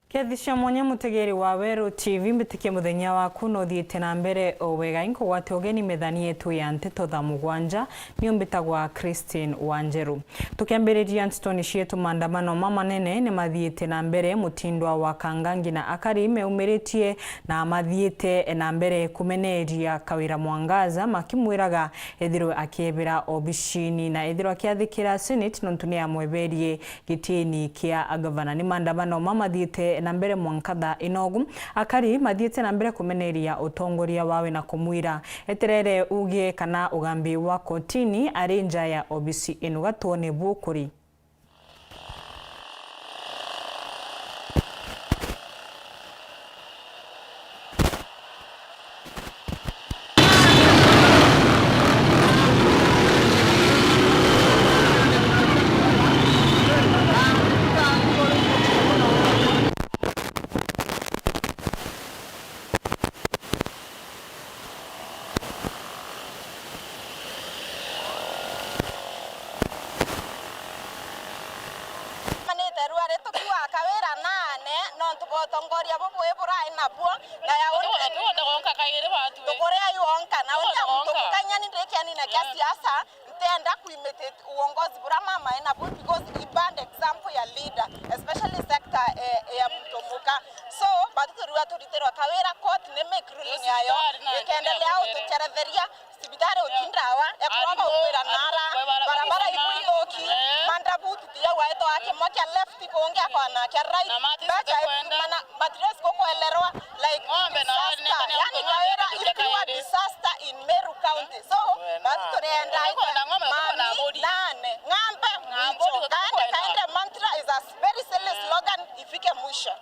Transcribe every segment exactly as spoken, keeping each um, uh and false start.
Kethisia mwanya mutegeri wa Weru T V, mbitikie muthenya waku nuthiite na mbere o wega. Inkugwate ugeni methani yetu ya nteto thaa mugwanja, nio mbitagwa Christine Wanjeru. Tukiambiriria ntetoni cietu, maandamano mamanene ni mathiite na mbere, mutindwa wa Kangangi na Akari meumiritie na mathiite na mbere kumeneria Kawira Mwangaza, makimwiraga ethirwe akiebera obicini na ethirwe akiathikira Senate nontu ni amweberie gitiini kia gavana. Ni maandamano mamathiite na mbere mwanka thaa inogu. Akari mathiite na mbere kumeneria utongoria wawe na kumwira eterere ugie kana ugambi wa kotini ari nja ya obisi ino. Gatwone bukuri. Manite rua ritukiwa Kawira naane nontu bwa utongoria bubui burai nabuo, na ya undi tukuria yu wonka, na undi muntu mukanyani ndirikiani na kia siasa, ntienda kuimitate uongozi bura mama ena bu, because he bad example ya leader, especially sector, eh, ya muntu muka. So, batu turiwa turitirwa Kawira, court ni make ruling yayo, ikendelea utucheretheria. Cibitari uti ndawa, ekorwa bautwira nara, barabara ibu ithuki, mandabu tutiawa etwa kimwe kia left, kungi akwana kia right, mbecha itumana, materials kukwelerwa, like, disaster. Yani, Kawira, if you are disaster in Meru County. So, basi turienda mami nane, ng'ambe mwisho. Kaende, kaende mantra is a very silly slogan, ifike mwisho.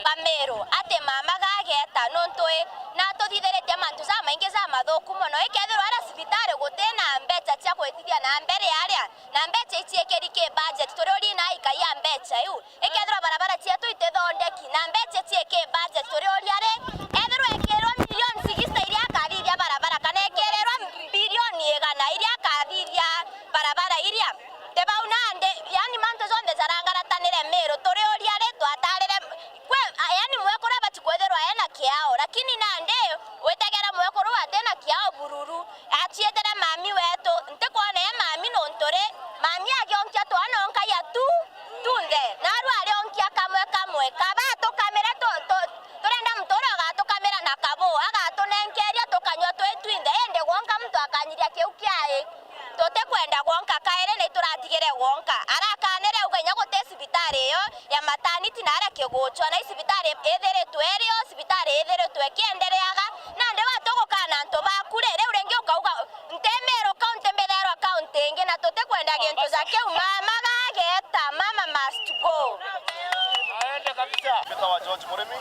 Ba Meru, ati mama gageta, nontu i, natuthithiritie mantu jamaingi jamathuku mono. Ikethirwa aria cibitari guti na mbecha cia gwitithia na mbere aria, na mbecha iciikiri ki budget, turiuria na ikai ya mbecha iu. Ikethirwa barabara cietu itithondeki, na mbecha iciiki budget, turiuria ri, ethirwa ikirwa million sixty iria akathithia barabara, kana ikirirwa bilioni igana iria akathithia barabara iria? Ti bau nandi, yani mantu jonthe jarangaratanire Meru, turiuria ri, twatarire kwi, a, yani mwekuru abati kwithirwa ena kiao, lakini nandi witegera mwekuru atina kiao bururu, acietera mami wetu, ntikwona e mami nontu ri, mami agionkia twana onkaia tu, tunthe, naru arionkia kamwe kamwe, kaba atukamire tu, tu, turenda muntu uria ugatukamira na kabu, agatunenkeria tukanyua twi twinthe, indi gwonka muntu akanyiria kiu kiai. Tutikwenda gwonka kairi, ni turatigire gwonka. Arakanire auga inya guti cibitari iyo ya maternity na aria kiguchwa, na i cibitari ithiritwe irio, cibitari ithiritwe ikiendereaga, nandi we tugukana antu baku ri, riu ringi ukauga, nti Meru County, mbithairwa county ingi, na tutikwenda gintu ja kiu. Mama gageta, mama must go. Aende kabisa. Mbitawa George Murimi,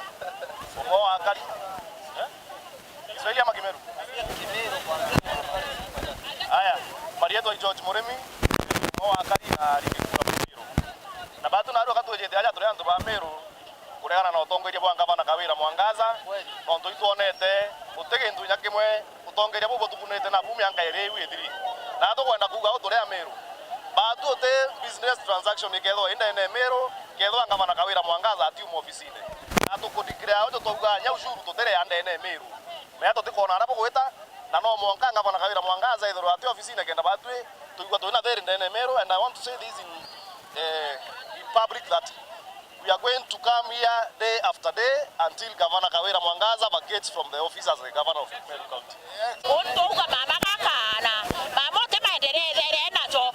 umwe wa akari. Eh? Kiswahili ama Kimeru? Aya, marietwa i George Murimi, umwe wa akari na rigi kura Meru. Na batu narua katwijite aja turi antu ba Meru, kuregana na utongeria bwa ngavana Kawira Mwangaza, nontu itwonete guti gintu inya kimwe utongeria buu buthugunite nabu mianka iri iu ithiri. Na tukwenda kuuga uu turi a Meru. Batu uti business transaction ikethwa i ndene ya Meru, kethwa ngavana Kawira Mwangaza atiuma ofisine. Na tukudeclare uju twauga nya ushuru tutire a ndene ya Meru. Mea tutikwona aria bugwita, na no mwanka ngavana Kawira Mwangaza ethirwa ati ofisine kenda batwi tuigua twina thiri ndene ya Meru, and I want to say this in, eh, in public that we are going to come here day after day until Governor Kawira Mwangaza vacates from the office as the governor of Meru County. Untu uga mama gakaana, mama uti maenderethere najo.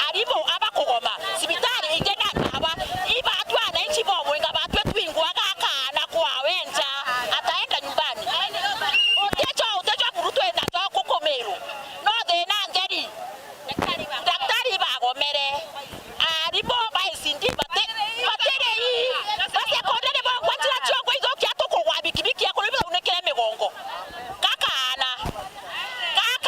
Arimu abakugoma, cibitari ingi na ndawa, ibatwi ananchi bo mwinga batwi twingwa gakaana kwawe nja, ataenda nyumbani. Utijo, utijo buru twina jo kukumiru. No thina ntheri. Daktari bagomere. Arimu ba E C D bati-, batiri ii. Ba secondary bo kwa njira cio kwa ithukia tukugwa bikibiki ya kuri bithunikire migongo. Gakaana. Gaka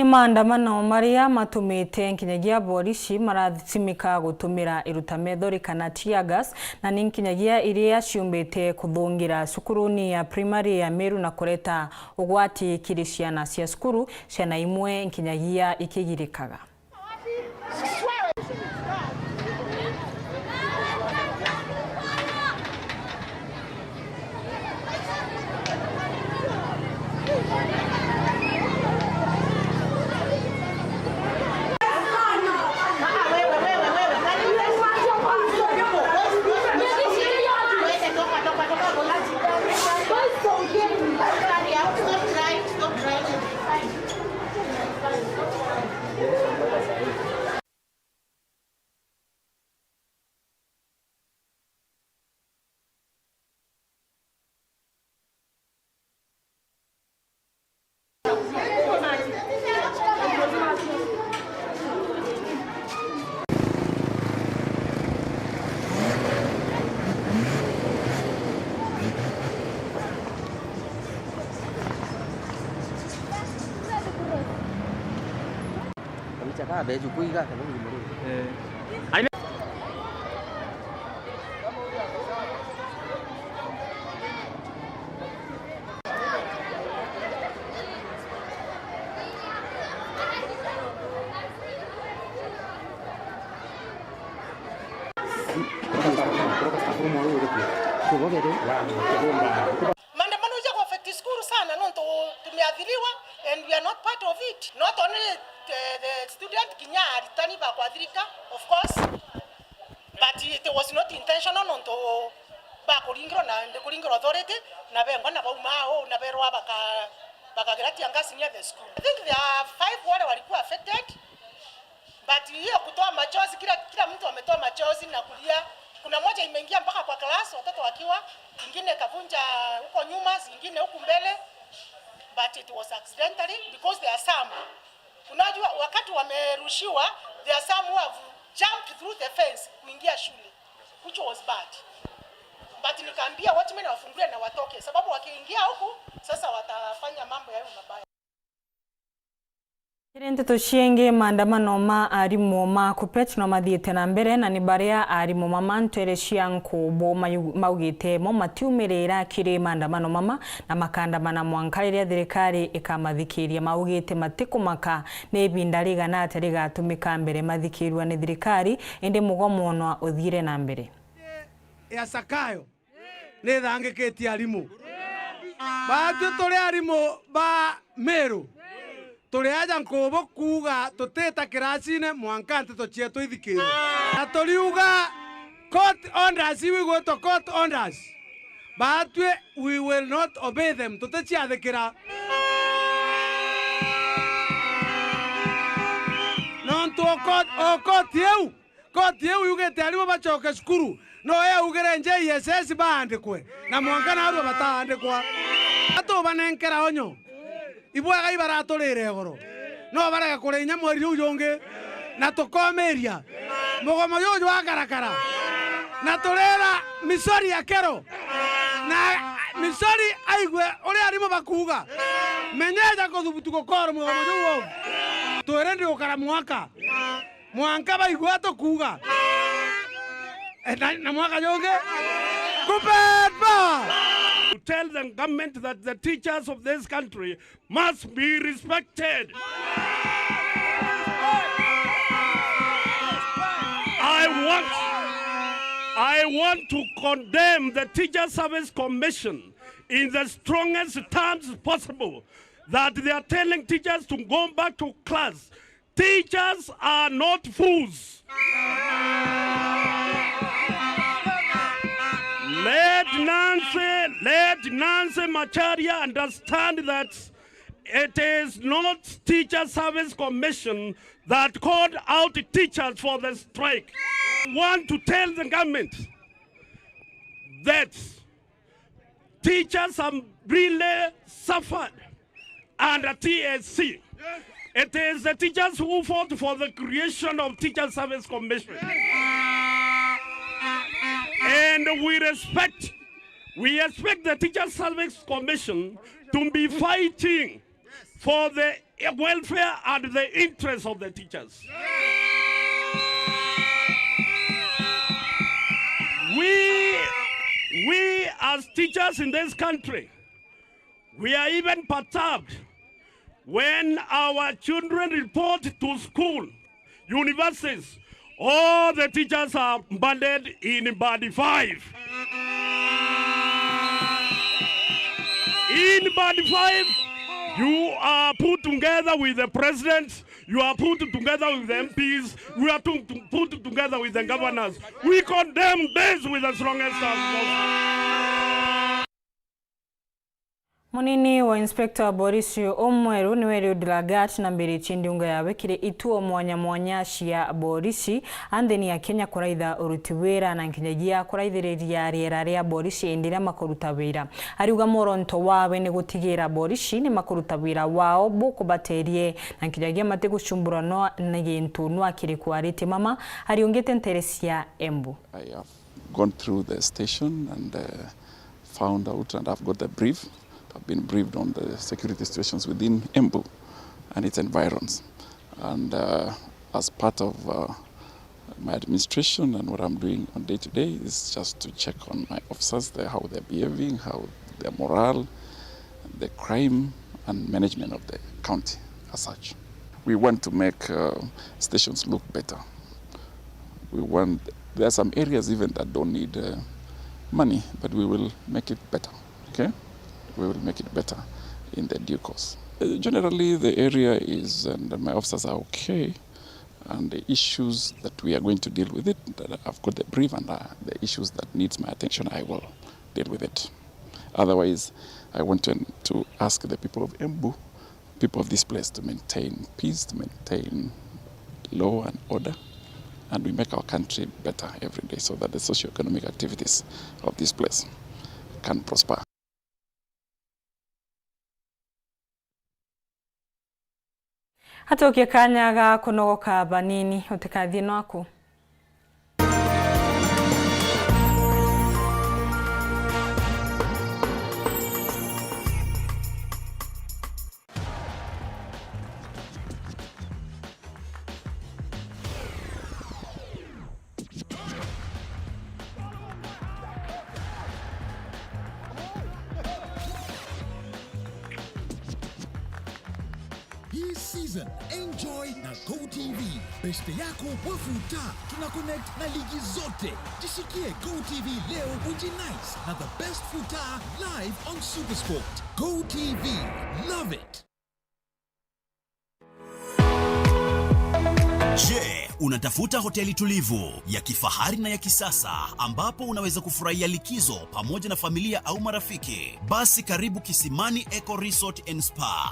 Maandamano maria matumite nkinyagia borici marathimika gutumira iruta methori kana tear gas, na ni nkinyagia iria ciumbite kuthungira cukuruni ya primary ya Meru na kureta ugwati kiri ciana cia cukuru, ciana imwe nkinyagia ikigirikaga. Kabisa, kaa beju kuiga, kana ni mururu. Eh. Aine- Maandamano ja ku affect school sana, nontu tumeathiriwa and we are not part of it. Not only the, the student, kinya aritani bakwathirika, of course. But it was not intentional, nontu bakuringirwa na ndikuringirwa authority, na bengwa na bauma au, na berwa baka-, bakagira tear gas near the school. I think there are five wale walikuwa affected. But hiyo kutoa machozi, kila, kila mtu ametoa machozi na kulia. Kuna moja imeingia mpaka kwa class, watoto wakiwa, ingine ikavunja huko nyuma, zingine huku mbele. But it was accidentally because there are some. Unajua, wakati wamerushiwa, there are some who have jumped through the fence kuingia shule, which was bad. But nikaambia watchmen wafungulie na watoke, sababu wakiingia huku, sasa watafanya mambo yayo mabaya. Kiri nteto ciingi, maandamano ma arimu ma KUPPET no mathiite na mbere, na ni baria arimu ma mantwere cia nkubu mayu-, maugite mo matiumirira kiri maandamano mama, na makaandamana mwanka riria thirikari ikamathikiria. Maugite matikumaka ni ibinda rigana atia rigatumika mbere mathikirua ni thirikari, indi mugomo no uthire na mbere. Ya Sakayo. Nithangikitie arimu. Baatwi turi arimu ba Meru, turi aja nkubu kuuga tutita kiracine mwanka nteto cietu ithikirwe. Na turiuga court orders iu igwitwa court orders, baatwi we will not obey them, tuticiathikira. Nontu o court, o court iu Koti iu yugite arimu bacoke cukuru, no yaugire J S S baandikwe, na mwanka narua bataandikwa. Atubanenkera onyo. Ibwega ibaraturire igoro. No barega kuria inya mweri juu jungi, na tukomiria mugomo juju jwa karakara. Na turera Misori ya kero. Na Misori aigue uria arimu bakuuga. Menyeja kuthubutu gukora mugomo juu. Twire ndi gukara mwaka. Mwanka baigua tukuuga. Eh, na, na mwaka jungi. KUPPET power! To tell the government that the teachers of this country must be respected. I want, I want to condemn the Teacher Service Commission in the strongest terms possible that they are telling teachers to go back to class. Teachers are not fools. Let Nancy, let Nancy Macharia understand that it is not Teacher Service Commission that called out teachers for the strike. I want to tell the government that teachers have really suffered under T S C. It is the teachers who fought for the creation of Teacher Service Commission. And we respect, we expect the Teacher Service Commission to be fighting for the welfare and the interests of the teachers. We, we as teachers in this country, we are even perturbed when our children report to school, universities, all the teachers are banded in band five. In band five, you are put together with the president, you are put together with the M Ps, you are to, to put together with the governors. We condemn this with the strongest as possible. Munini wa inspector wa borisi umweru niwe Eliud Lagat na mbiritie ndiunga yawe kiri ituo mwanya mwanya cia borisi, a nthini ya Kenya kuraitha uruti wira na nkinyagia kuraithiriria riera ria borisi indi iria makuruta wira. Ariuga mworonto wawe ni gutigira borisi ni makuruta wira wao bukubaterie na nkinyagia matigucumburanwa ni gintu nwa kiri kwaritie mama ariungite ntere cia Embu. I have gone through the station and, uh, found out and I've got the brief. I've been briefed on the security situations within Embu and its environs. And, uh, as part of, uh, my administration and what I'm doing on day to day is just to check on my officers, the, how they're behaving, how their morale, the crime and management of the county as such. We want to make, uh, stations look better. We want, there are some areas even that don't need, uh, money, but we will make it better, okay? We will make it better in the due course. Uh, generally, the area is, and my officers are okay, and the issues that we are going to deal with it, that I've got the brief, and, uh, the issues that needs my attention, I will deal with it. Otherwise, I want to, to ask the people of Embu, people of this place, to maintain peace, to maintain law and order, and we make our country better every day so that the socio-economic activities of this place can prosper. Atukie kanya ga kunogoka banini, utikathie nwaku. Hii season, enjoy na Go T V. Beshte yako wa futa, tuna connect na ligi zote. Jishikie Go T V leo, ujinice na the best futa live on Supersport. Go T V, love it. Je, unatafuta hoteli tulivu, ya kifahari na ya kisasa ambapo unaweza kufurahia likizo pamoja na familia au marafiki? Basi karibu Kisimani Eco Resort and Spa.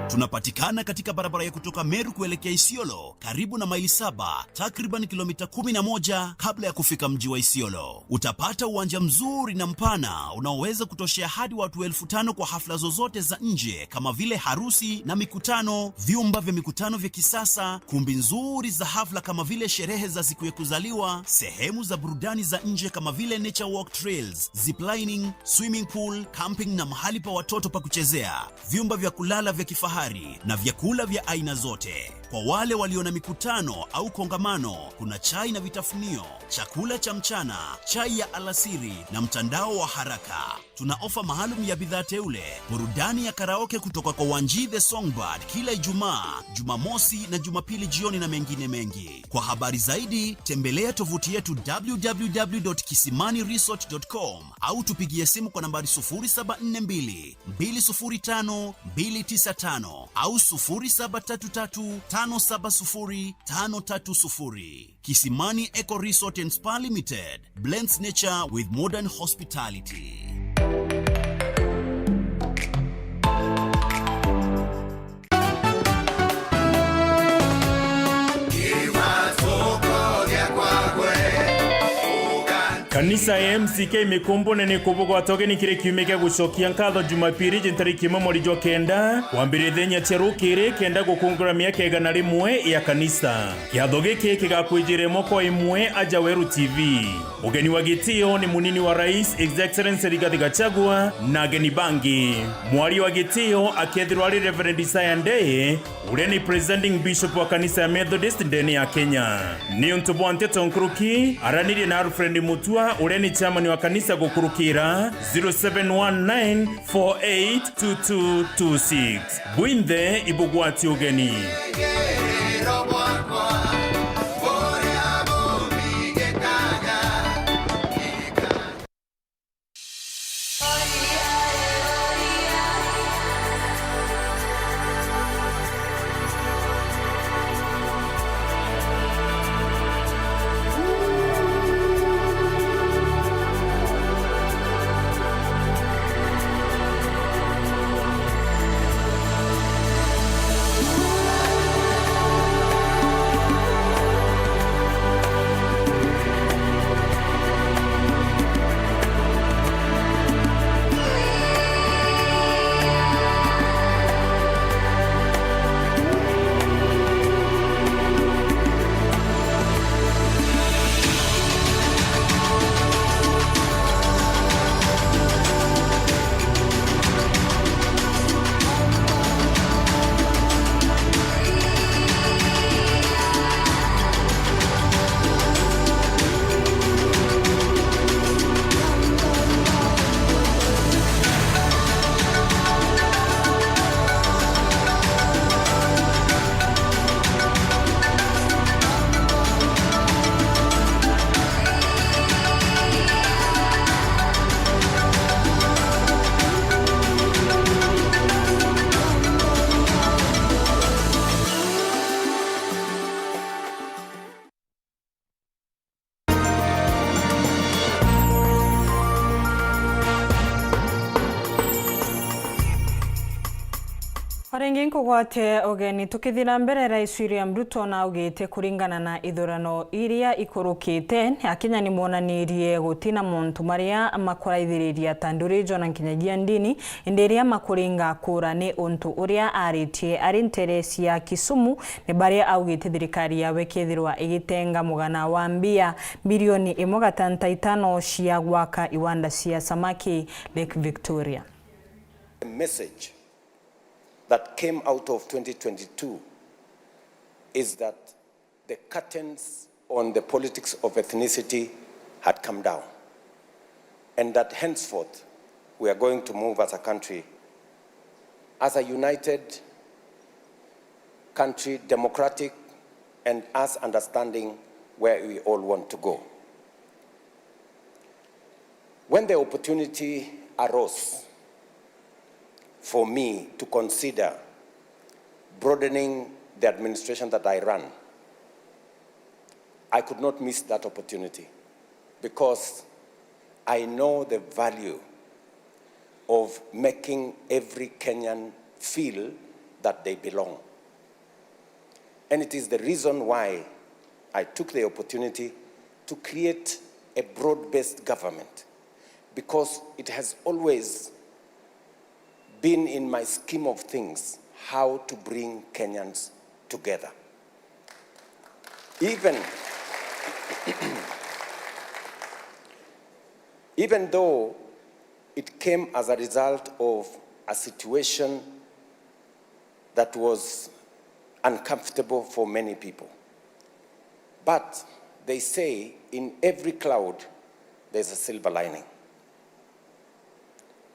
Tunapatikana katika barabara ya kutoka Meru kuelekea Isiolo, karibu na Maili Saba, takriban kilomita kumi na moja kabla ya kufika mji wa Isiolo. Utapata uwanja mzuri na mpana unaoweza kutoshea hadi watu elfu tano kwa hafla zozote za nje kama vile harusi na mikutano, vyumba vya mikutano vya kisasa, kumbi nzuri za hafla kama vile sherehe za siku ya kuzaliwa, sehemu za burudani za nje kama vile nature walk trails, ziplining, swimming pool, camping na mahali pa watoto pa kuchezea, vyumba vya kulala vya kifahari na vyakula vya aina zote. Kwa wale walio na mikutano au kongamano, kuna chai na vitafunio, chakula cha mchana, chai ya alasiri na mtandao wa haraka. Tuna ofa maalum ya bidhaa teule, burudani ya karaoke kutoka kwa Wanji the Songbird kila Ijumaa, Jumamosi na Jumapili jioni na mengine mengi. Kwa habari zaidi, tembelea tovuti yetu w w w dot kisimani resort dot com au tupigie simu kwa nambari sufuri saba nne mbili, mbili sufuri tano, mbili tisa tano au sufuri saba tatu tatu, tano saba sufuri, tano tatu sufuri. Kisimani Eco Resort and Spa Limited blends nature with modern hospitality. Kanisa ya M C K Mikumbune ni kubugwata ugeni kiri kiumia kia gucokia nkatho Jumapiri ji ntariki imwe mweri jwa kenda, kwambiriria thenya cia rukiri kenda gukungura miaka igana rimwe ya kanisa. Kiatho giki kigakwijira imwe kwa imwe aja Weru T V. Mugeni wa gitio ni munini wa rais, His Excellency Rigathi Gachagua, na ageni bangi. Mwari wa gitio akethirwa ari Reverend Isaiah Ndei, uria ni Presiding Bishop wa kanisa ya Methodist ndene ya Kenya. Niuntu bwa nteto nkuruki, aranirie na Alfred Mutua, uria ni chairman wa kanisa gukurukira zero seven one nine four eight two two two six. Bwinthe ibugwati ugeni. O ringi nkugwate ugeni. Tukithira mbere, Rais William Ruto naugite kuringana na ithurano iria ikurukite, Akenya nimonanirie gutina montu maria makuraithiriria ta nduri jona nkinyagia ndini, indi iria makuringa kura ni untu uria aritie ari ntere cia Kisumu, ni baria augite thirikari yawe kethirwa igitenga mugana wa mbia bilioni imwe gatanta itano cia gwaka iwanda cia samaki Lake Victoria. The message that came out of twenty twenty-two is that the curtains on the politics of ethnicity had come down, and that henceforth we are going to move as a country, as a united country, democratic, and us understanding where we all want to go. When the opportunity arose for me to consider broadening the administration that I run, I could not miss that opportunity because I know the value of making every Kenyan feel that they belong. And it is the reason why I took the opportunity to create a broad-based government, because it has always been in my scheme of things how to bring Kenyans together. Even, even though it came as a result of a situation that was uncomfortable for many people. But they say in every cloud, there's a silver lining.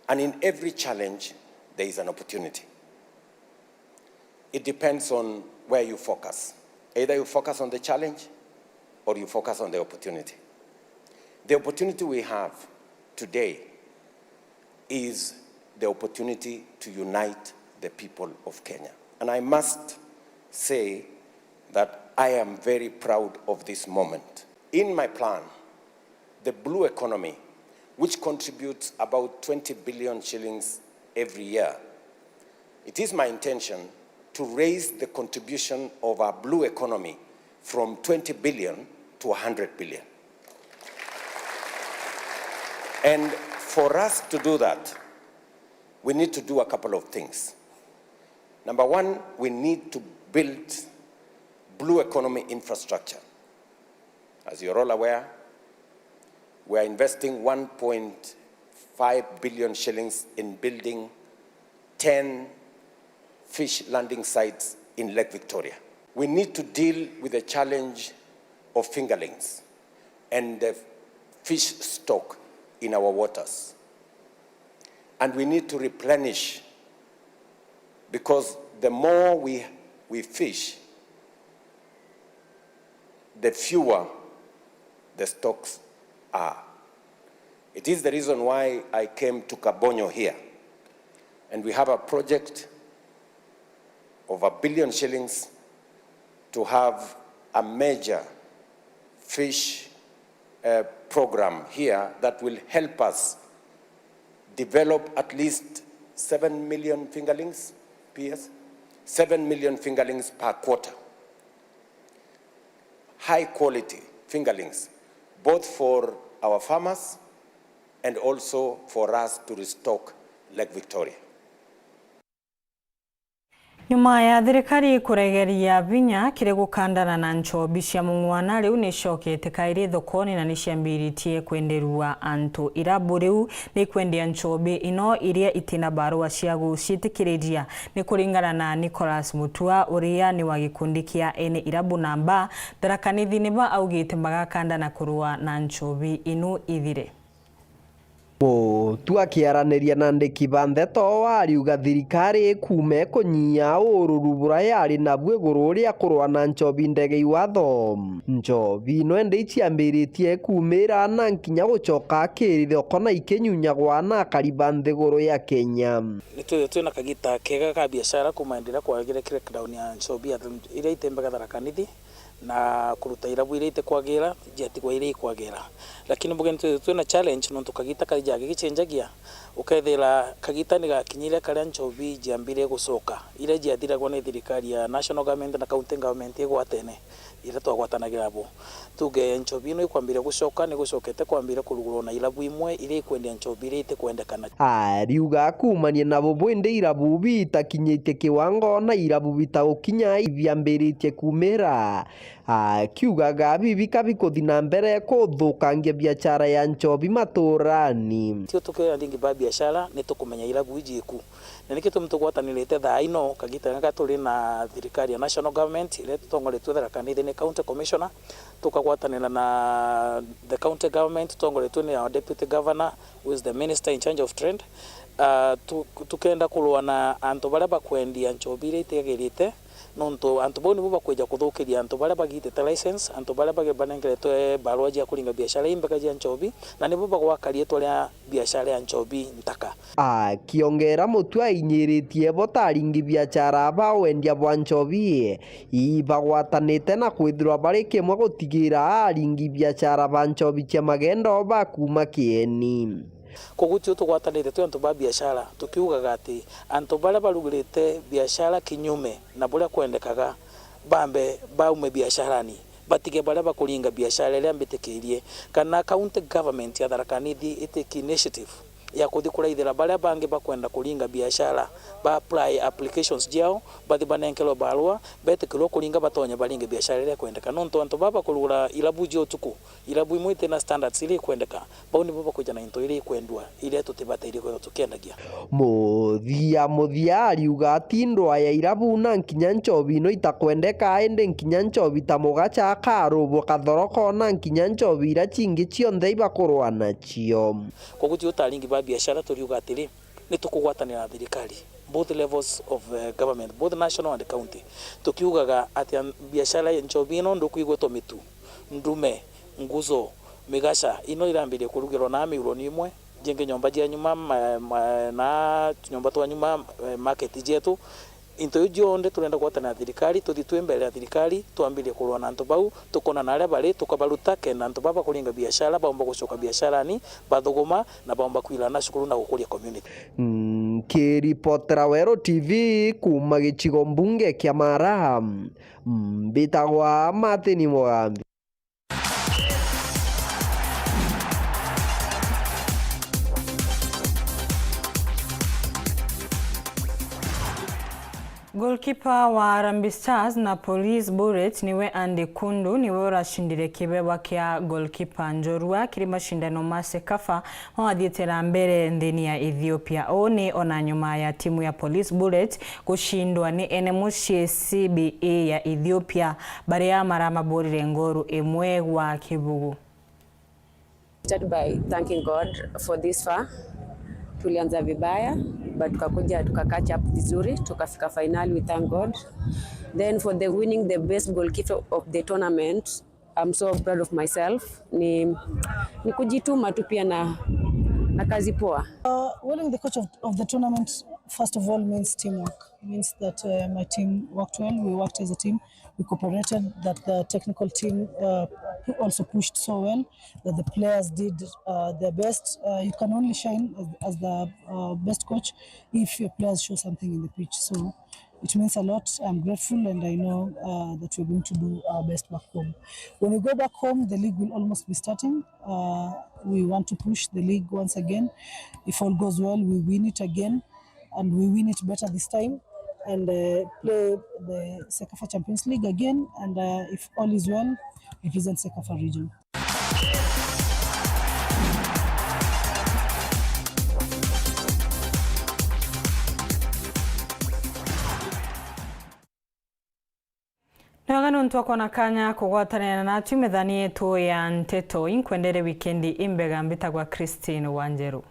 And in every challenge, there is an opportunity. It depends on where you focus. Either you focus on the challenge or you focus on the opportunity. The opportunity we have today is the opportunity to unite the people of Kenya. And I must say that I am very proud of this moment. In my plan, the blue economy, which contributes about twenty billion shillings every year, it is my intention to raise the contribution of our blue economy from twenty billion to a hundred billion. And for us to do that, we need to do a couple of things. Number one, we need to build blue economy infrastructure. As you're all aware, we are investing one point five billion shillings in building ten fish landing sites in Lake Victoria. We need to deal with the challenge of fingerlings and the fish stock in our waters. And we need to replenish, because the more we, we fish, the fewer the stocks are. It is the reason why I came to Kabonyo here. And we have a project of a billion shillings to have a major fish, uh, program here that will help us develop at least seven million fingerlings, P S, seven million fingerlings per quarter. High quality fingerlings, both for our farmers and also for us to restock Lake Victoria. Nyuma ya thirikari kuregeria vinya kiri gukandana na nchobi cia mung'wana, riu ni icokete kairi thokoni na ni ciambiritie kwenderua antu. Irabu riu ni ikwendia nchobi ino iria itina barua cia guciitikiriria. Ni kuringana na Nicholas Mutua, uria ni wa gikundi kia ene irabu namba, Tharaka Nithi nibo augite magakandana kurua na nchobi inu ithire. Mutua akiaraniria na andiki ba ndeto, ariuga thirikari ikuuma ikunyia ururu buria yari nabu iguru ria kurua na nchobi ndege iwatho. Nchobi ino indi iciambiritie kumira na nkinya gucoka kiri thoko na ikinyunyagwa na akari ba nthiguru ya Kenya. Ni twithirwe twina kagita kega ka biashara kuuma indi iria kwagire crackdown ya nchobi ya th-, iria itembaga Tharaka Nithi na kuruta irabu iria itikwagira, ciatigwa iria ikwagira. Lakini mbuge ni twithirwe twina challenge nontu kagita kaija gigicenjagia, ukethira kagita ni gakinyire karia nchobi ciambire gucoka, iria ciathiragwa ni thirikari ya national government na county government igwatene. Iria twagwatanagira abo. Tuge nchobi ino ikwambiria gucoka, ni gucokete kwambiria kurugurwa na irabu imwe iria ikwendia nchobi iria itikwendekana. Ariuga kuumania nabo bwindi irabu bitakinyitie kiwango na irabu bitagukinya ibiambiritie kumira. Akiugaga bibi ka bikuthi na mbere kuthukangia biachara ya nchobi maturani. Tio tukiuga aringi ba biashara, ni tukumenya irabu iji iku. Na niki tumi tugwatanirite thaa ino, kagita gaka turi na thirikari ya national government, iria tutongoretue Tharaka Nithi ni county commissioner, tukagwatanira na the county government, tutongoretue ni our deputy governor, who is the minister in charge of trade. Ah, tu-, tukenda kurua na antu baria bakwendia nchobi iria itiagirite, nontu antu bau nibo bakwija kuthukiria antu baria bagitite license, antu baria bagi-, banengeretwe barua cia kuringa biashara imbega cia nchobi, na nibo bagwaka riitwa ria biashara ya nchobi ntaka. Akiongera Mutua ainyiritie bo ta aringi biachara ba wendia bwa nchobi, ibagwatanite na kwithirwa bari kimwe gutigira aringi biachara ba nchobi cia magendo ba kuuma kieni. Koguo tio tugwatanite twi antu ba biashara, tukiugaga ati antu baria barugirite biashara kinyume na buria kwendekaga, bambe baume biasharani, batige baria bakuringa biashara iria mbitikirie, kana county government ya Tharaka Nithi itake initiative ya kuthi kuraithira baria bangi bakwenda kuringa biashara, ba apply applications ciao, bathi banenkerwe barua, betikirwe kuringa, batonye baringe biashara iria ikwendeka. Nontu antu baba bakurugura irabu cia utuku, irabu imwe itina standards iria ikwendeka, bau nibo bakwija na into iria ikwendua, iria tutibataire kwithirwa tukiendagia. Muthia muthia ariuga ti ndwaya irabu na nkinya nchobi no itakwendeka, indi nkinya nchobi ta mugacha, karubu, kathoroko na nkinya nchobi iria cingi cionthe ibakurwa nacio. Koguo twi utaringi ba biashara turiuga atiri, ni tukugwatanira na thirikari, both levels of, eh, government, both national and county, tukiugaga ati an-, biashara ya nchobi ino ndukwigwetwa mitu, ndume, nguzo, migacha, ino irambirie kurugirwa na miuroni imwe, jingi nyomba jia nyuma, ma-, ma-, na tunyomba twa nyuma, eh, market jetu. Into iu jonthe turenda gwatana na thirikari, tuthi twi mbere ya thirikari, twambirie kurwa na antu bau, tukona na aria bari, tukabaruta, kenda antu baba bakuringa biashara, baumba gucoka biasharani, bathuguma, na baumba kwira na cukuru na gukuria community. Nkiripotera Weru T V kuuma gicigo mbunge kia Mara, mbitagwa Martin Mugambi. Goalkeeper wa Harambee Stars na Police Bullets niwe Andy Kundu, niwe uracindire kibebwa kia goalkeeper njorua kiri macindano ma CECAFA mawathiite na mbere nthini ya Ethiopia. Uu ni ona nyuma ya timu ya Police Bullets gucindwa ni ene mucii C B A ya Ethiopia, baria maramaburire ngoru imwe gwa kibugu. Start by thanking God for this far. Tulianza vibaya, but tukakuja tuka catch up vizuri, tukafika final, we thank God. Then for the winning the best goalkeeper of the tournament, I'm so proud of myself. Ni, ni kujituma tu pia na, na kazi poa. Uh, winning the coach of, of the tournament, first of all, means teamwork. It means that uh, my team worked well, we worked as a team, we cooperated, that the technical team uh, also pushed so well, that the players did uh, their best. Uh, you can only shine as, as the uh, best coach if your players show something in the pitch. So it means a lot. I'm grateful and I know uh, that we're going to do our best back home. When we go back home, the league will almost be starting. Uh, we want to push the league once again. If all goes well, we win it again and we win it better this time and uh, play the CECAFA Champions League again. And uh, if all is well, represent CECAFA region. Ni wega nontu wa kwona kanya kugwatanira natu methani yetu ya nteto. Inkwendere wikendi imbega. Mbitagwa Christine Wanjeru.